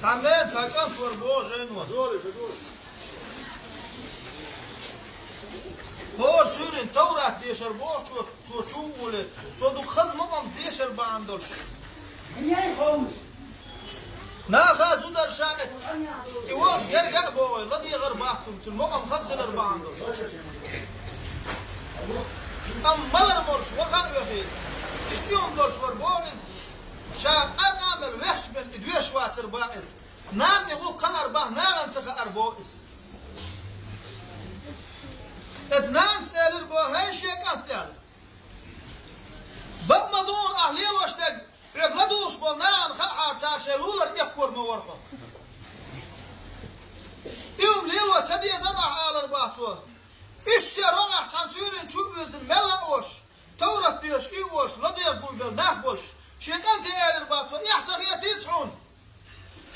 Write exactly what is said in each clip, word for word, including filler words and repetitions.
Цхьа нана, цхьа кӀант вар боху жайно. ХӀора суьйрин Таврат дешар бохучо, цо чу а волий, цо дукха хаза мукъамца дешар бахьана долуш. Наха зударша эца, и волуш герга а богӀий, ладегӀар бац цунна, цуьнан мукъам хаза хилар бахьана долуш. Амма малар молуш ваха а вехий, иштта хӀума долуш вар боху иза. Ша къаркъа мел вехча бен и доьшуш вацар бах иза. Нана и гӀуллакх хаар бах, нахана ца хаар боху иза. Эца нанас элира боху: «ХӀай шен кӀант, — аьлла, — бакъ ма ду хьуна ахь лелош дерг, хьоьга ладугӀуш болу нахана хаахьара цара шайн лулара эккхор ма вара хьо. И хӀума лело ца дезара ахь», — алар бах цо. Иштта шен рогӀехь цхьана суьйрана чу а вирзина мелла а волуш, Таврат доьшуш и а волуш, ладегӀа гулбелла нах болуш, шен кӀанте элира бах цо: «Эхь ца хетийца хьуна?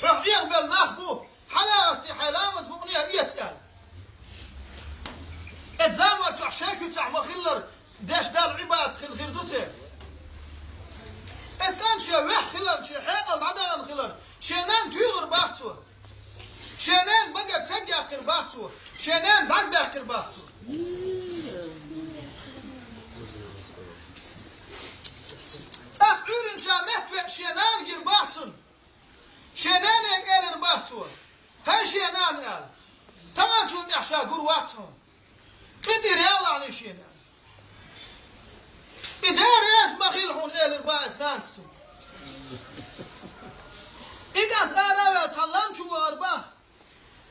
Хьох Ӏехабелла нах бу, хьалагӀаттий хьайн ламаз букъане а эца», — аьлла. Эца заман чохь шайн куьцахь ма-хиллара деш Далла Ӏибадат хила хир ду церан. Эца кӀант шен вехь хиларна, шен хьекъал дӀадахана хиларна, шен нанна туьйхира бах цо. Шен ненан багара цег яьккхира бах цо, шен ненан бӀаьрг баьккхира бах цо. ТӀаккха Ӏуьйранна ша метта веача шен нана гира бах цунна. Шен нене элира бах цо: «ХӀай шен нана, — аьлла, — таханчул тӀаьхьа ша гур вац хьуна. КъинтӀера ялалахьаний шена», — аьлла. «И Дела реза ма хила хьуна», — элира бах эца нанас цуьнга. И кӀант ара а ваьлла, цхьана лам чу вахара бах.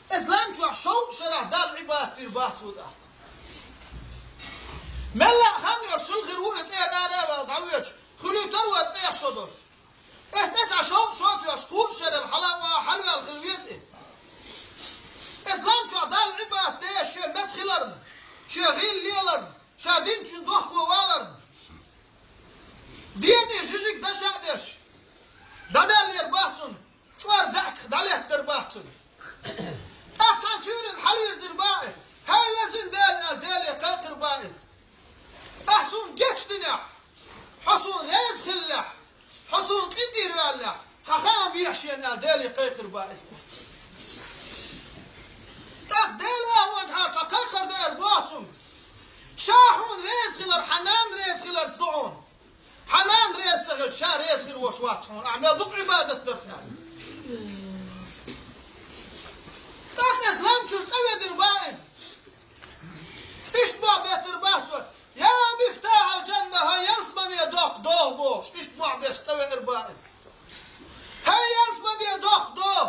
Эца лам чохь шовзткъа шарахь Далла Ӏибадат дира бах цо тӀаккха. Мелла а хан йолуш хилла хир ву и цӀера ара а ваьлла дӀавоьдуш, хуьлуьйтур вай ткъех шо долуш. Эца тӀе цхьа шовзткъа шо а тоьхча, кхузткъа шарал хьала а ваха, хьалаваьлла хила веза и. Эца лам чохь Далла Ӏибадат деш шен меца хиларна, шен гӀийла леларна, ша динчун дохко валарна, дийне жижиг дашах а деш, дӀадаьллера бах цунна, чӀор даьӀахках дӀалеттара бах цунна. ТӀаккха цхьана суьйрана хьалавирзира бах и: «ХӀай везан Дела», — аьлла, Деле кхайкхира бах иза. «Ахь суна гечдинехь, хьо суна реза хиллехь, хьо суна къинтӀера ваьллехь, цхьа хаам бехьа шена», — аьлла, Деле кхайкхира бах иза. ТӀаккха Дела агӀонгахьара цхьа кхайкхар деара бох цуьнга: «Ша хьуна реза хилар хьан нанна реза хиларца ду хьуна. Хьан нана реза ца хилча, ша реза хир волуш вац хьуна, ахь мел дукха Ӏибадат дарх», — аьлла. ТӀаккха эца лам чуьра цӀа ведира бах иза. Иштта бохь беттара бах цо: «Я мифтахьал-жанна, хӀай ялсамане доккха догӀа», — бохуш, иштта бохь беш цӀа веара бах иза. «ХӀай ялсамане доккха догӀа,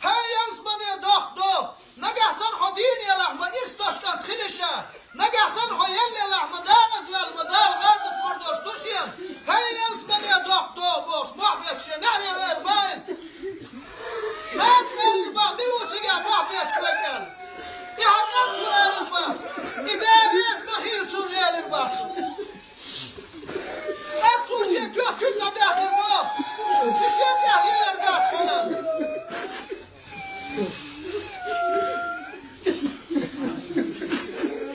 хӀай ялсамане доккха догӀа, нагахь санна хьо дийна елахь ма ирс дош кӀант хили ша, нагахь санна хьо елла елахь ма декъаза ваьлла ма Дала Ӏазап лур долуш ду шена, хӀай ялсамане доккха догӀа», — бохуш, бохь бетташ шен неӀаре веара бах иза. Нанас элира бах: «Мила ву цигахь бохь бетташ верг?» — аьлла. «И хьан кӀант ву», — элира бах. «И Дела реза ма хила цунна», — элира бах. ТӀаккха цо шен тоьхна куьг дӀадаьхкира бох, и шен тӀехь лелар дац хьуна.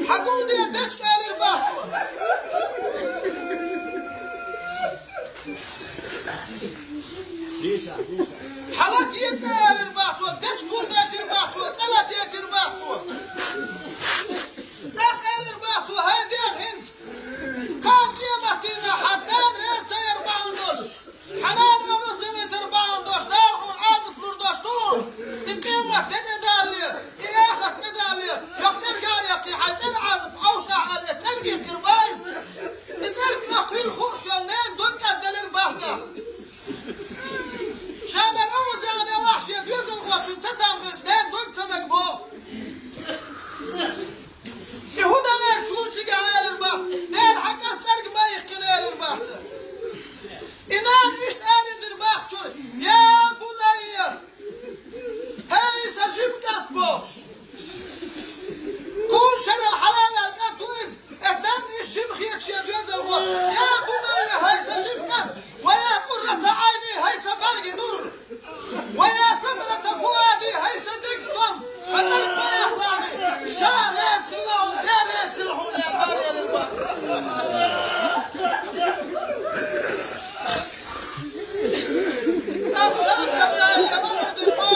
«Хьан гулде дечка», — элира бах цо. «Хьан лата еза», — элира бах цо, дечка гулдайтира бах цо, цӀа латайтира бах цо. ТӀаккха элира бах цо: «ХӀай Дела, хӀинца кхана къематдийнахь хьан нана реза ца яр бахьана долуш, хьан нана озавитар бахьана долуш Дала хьуна Ӏазап лур долуш ду хьуна, и къемат де тӀедалале, и эхарт тӀедалале, йоккха цӀерга а яккхий, хьайн цӀеран Ӏазап Ӏовшахь», — аьлла, и цӀерга йиккхира бах иза. И цӀерга йоккха хилла хууш йолу ненан дог кӀадделира бах тӀаккха. Ша мел озаваьлла вахь шен доьзалхочун ца там хилча, ненан дог ца мега боху. И хӀун дан вара чу цигахь, элира бах, Дела, хьан кӀант цӀерга ма йиккхина, элира бах цо. И нана иштта арадира бах чуьра: «Я бунайя, хӀай сан жима кӀант», — бохуш. Кхузткъа шарал хьалаваьлла кӀант ву иза. Эца нанна иштта жима хеташ шен доьзалхо: «Я бунайя, хӀай сан жима кӀант, ва я къуррата Ӏайни, хӀай сан бӀаьргийн нур, ва я самрата фуади, хӀай сан деган стом, хьан цӀерга ма яхлахьаний, ша реза хилла хьуна, Дела реза хилла хьуна», — аьлла, ара элира бах. Амма Жабраил амр дира бо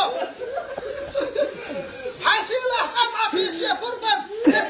This